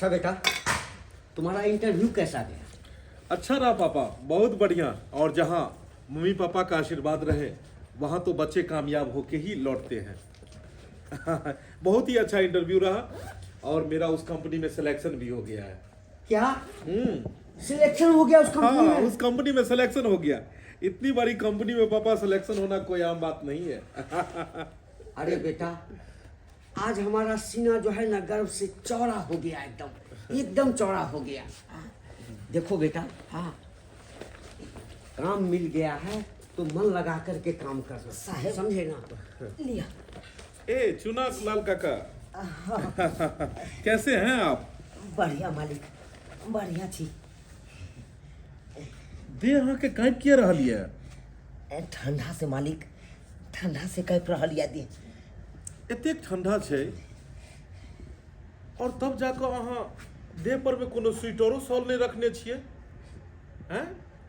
अच्छा बेटा, तुम्हारा इंटरव्यू कैसा गया? अच्छा रहा पापा, बहुत बढ़िया। और जहाँ मम्मी पापा का आशीर्वाद रहे वहाँ तो बच्चे कामयाब होके ही लौटते हैं। बहुत ही अच्छा इंटरव्यू रहा और मेरा उस कंपनी में सिलेक्शन भी हो गया है। क्या सिलेक्शन हो गया उस कंपनी हाँ, में? उस कंपनी में सिलेक्शन हो गया। इतनी बड़ी कंपनी में पापा सिलेक्शन होना कोई आम बात नहीं है। अरे बेटा, आज हमारा सीना जो है ना गर्व से चौड़ा हो गया, एकदम एकदम चौड़ा हो गया। देखो बेटा, हाँ काम मिल गया है तो मन लगा करके काम करना, साहेब। समझे ना? लिया। ए चुना लाल काका, कैसे हैं आप? बढ़िया मालिक, बढ़िया छी। देह अहाँ के काँपि किया रहल यऽ? ठंडा से मालिक, ठंडा से काँपि रहल यऽ देह। एतेक ठंडा छै और तब जाकऽ अहाँ देह पर मे कोनो स्वेटरो शॉल नहि रखने छियै? हैं,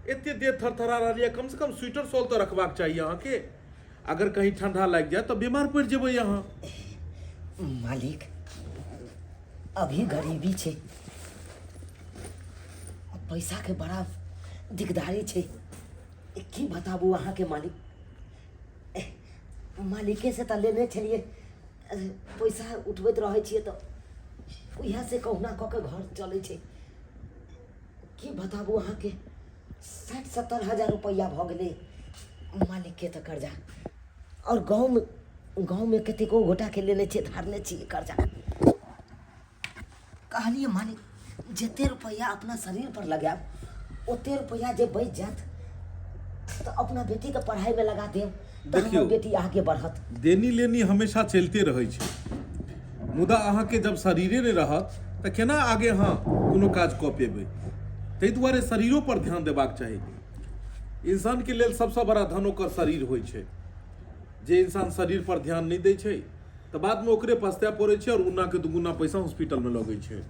एते देह थरथरा रहल यऽ, कम से कम स्वेटर शॉल तऽ रखबाक चाही अहाँके। अगर कहीं ठंडा लागि जाए तऽ बीमार पड़ि जेबै अहाँ। मालिक, अभी गरीबी छै, पैसा के बड़ा दिकदारी छै, की बताबू अहाँके मालिक। मालिके से तऽ लेने छलियै पैसा, उठबैत रहै छियै तऽ उएह से कहुना कऽ के घर चलै छै। की बताबू अहाँके, 60-70 हजार रुपैआ भऽ गेलै मालिकके तऽ कर्जा, आओर गाँवमे कतेको गोटाके लेने छियै, धारने छियै कर्जा। कहलियै मालिक, जते रुपैआ अपना शरीरपर लगायब ओते रुपैआ जे बचि जायत तऽ अपना बेटीके पढ़ाइमे लगा देब तऽ हमर देखियौ। बेटी आगे बढ़त। देनी लेनी हमेशा चलिते रहै छै, मुदा अहाँके जब शरीरे नहि रहत तऽ केना आगे अहाँ कोनो काज कऽ पेबै? ताहि दुआरे शरीरो पर ध्यान देबाक चाही। इंसानके लेल सबसँ बड़ा धन ओकर शरीर होइ छै। जे इंसान शरीर पर ध्यान नहि दै छै तऽ बादमे ओकरे पछताए पड़ै छै और उन्नाके दुगुना पैसा हॉस्पिटलमे लगै छै।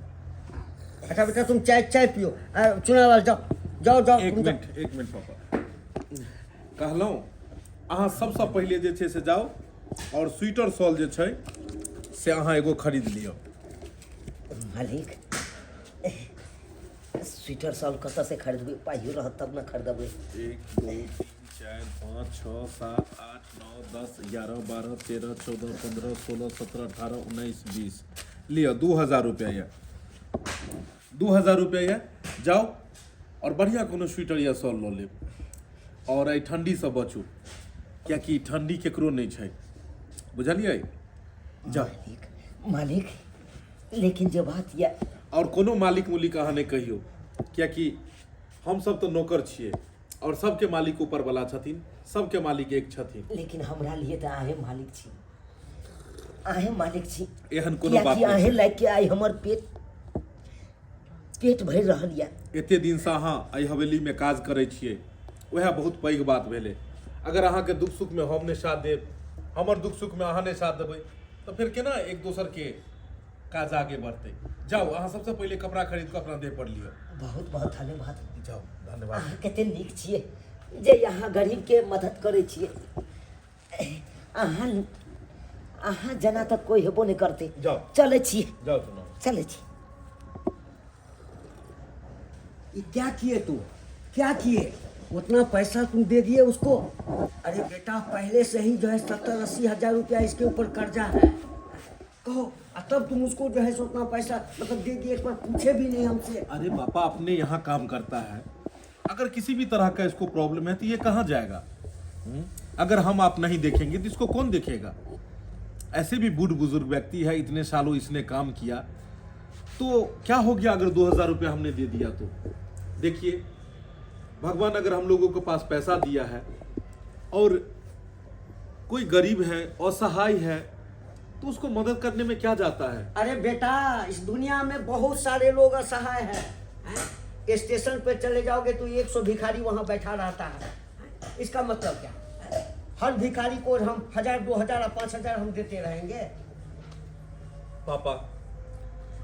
अच्छा बेटा, तुम चाय चाय पियो। चुनालाल, जाओ जाओ जाओ। एक तुम जाओ। मिनट, एक मिनट पापा। कहलहुँ अहाँ सबसँ पहिले जे छै से जाउ और स्वेटर शॉल जे छै से अहाँ एगो खरीद लिअ। मालिक, स्वेटर शॉल कतऽसँ खरीदबै? पाइयो रहत तब ने खरीदबै। 1 2 3 4 5 6 7 8 9 10 11 12 13 14 15 16 17 18 19 20, लिअ 2000 रुपया यऽ, 2000 रुपया यऽ। जाउ और बढ़िआँ कोनो स्वेटर या शॉल लऽ लेब और एहि ठण्डीसँ बचू, कियाकि ठण्डी केकरो नहि छै, बुझलियै? जाउ। मालिक, मालिक, लेकिन जे बात यऽ। और कोनो मालिक मुलिक अहाँ नहि कहियौ, कियाकि हमसब तऽ नौकर छियै और सबके मालिक ऊपर वाला छथिन, सबके मालिक एक छथिन। लेकिन हमरा लिए तऽ अहें मालिक छी, अहें मालिक छी। एहन कोनो बात कियाकि नहि अहें छै। लागि के आइ हमर पेट पेट भरि रहल यऽ। एते दिनसँ अहाँ एहि हवेलीमे काज करै छियै, उएह बहुत पैघ बात भेलै। अगर अहाँके दुख सुखमे हम नहि साथ देब, हमर दुख सुखमे अहाँ नहि साथ देबै, तऽ फेर केना एक दोसरके काज आगे बढ़तै? जाउ, अहाँ सबसँ पहिले कपड़ा खरीद कऽ अपना देह पर लिअ। बहुत बहुत धन्यवाद। जाउ, धन्यवाद। अहाँ कते नीक छियै जे अहाँ गरीबके मदद करै छियै। अहाँ अहाँ जेना तऽ कोइ हेबो नहि करतै। जाउ। चलै छी। जाउ चुनाव। चलै छी। ये क्या किए तू, क्या किए? उतना पैसा तुम दे दिए उसको? अरे बेटा, पहले से ही जो है 70-80 हजार रुपया इसके ऊपर कर्जा है, कहो, और तब तुम उसको जो है सो उतना पैसा मतलब दे दिए, एक बार पूछे भी नहीं हमसे। अरे पापा, अपने यहाँ काम करता है, अगर किसी भी तरह का इसको प्रॉब्लम है तो ये कहाँ जाएगा? अगर हम आप नहीं देखेंगे तो इसको कौन देखेगा? ऐसे भी बूढ़ बुजुर्ग व्यक्ति है, इतने सालों इसने काम किया, तो क्या हो गया अगर 2000 रुपया हमने दे दिया तो? देखिए, भगवान अगर हम लोगों के पास पैसा दिया है और कोई गरीब है, असहाय है, तो उसको मदद करने में क्या जाता है? अरे बेटा, इस दुनिया में बहुत सारे लोग असहाय हैं, हैं? स्टेशन पे चले जाओगे तो 100 भिखारी वहाँ बैठा रहता है। इसका मतलब क्या? हर भिखारी को हम 1000, 2000 और 5000 हम देते रहेंगे? पापा,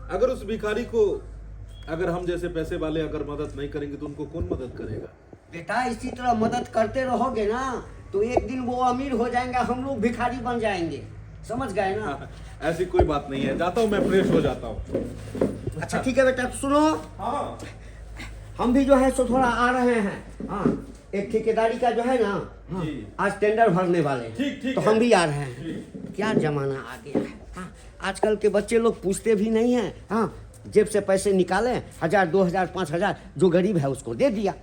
अगर उस भिखारी को अगर हम जैसे पैसे वाले अगर मदद नहीं करेंगे तो उनको कौन मदद करेगा? बेटा, इसी तरह मदद करते रहोगे ना तो एक दिन वो अमीर हो जाएंगे, हम लोग भिखारी बन जाएंगे, समझ गए ना? ऐसी कोई बात नहीं है। जाता हूँ मैं, फ्रेश हो जाता हूँ। अच्छा ठीक है बेटा, सुनो। हाँ। हम भी जो है सो थोड़ा आ रहे हैं। हाँ, एक ठेकेदारी का जो है ना, हाँ, जी। आज टेंडर भरने वाले हैं। ठीक, ठीक तो है। हम भी आ रहे हैं। क्या जमाना आ गया है। हाँ, आजकल के बच्चे लोग पूछते भी नहीं हैं। हाँ, जेब से पैसे निकाले, 1000, 2000, 5000 जो गरीब है उसको दे दिया।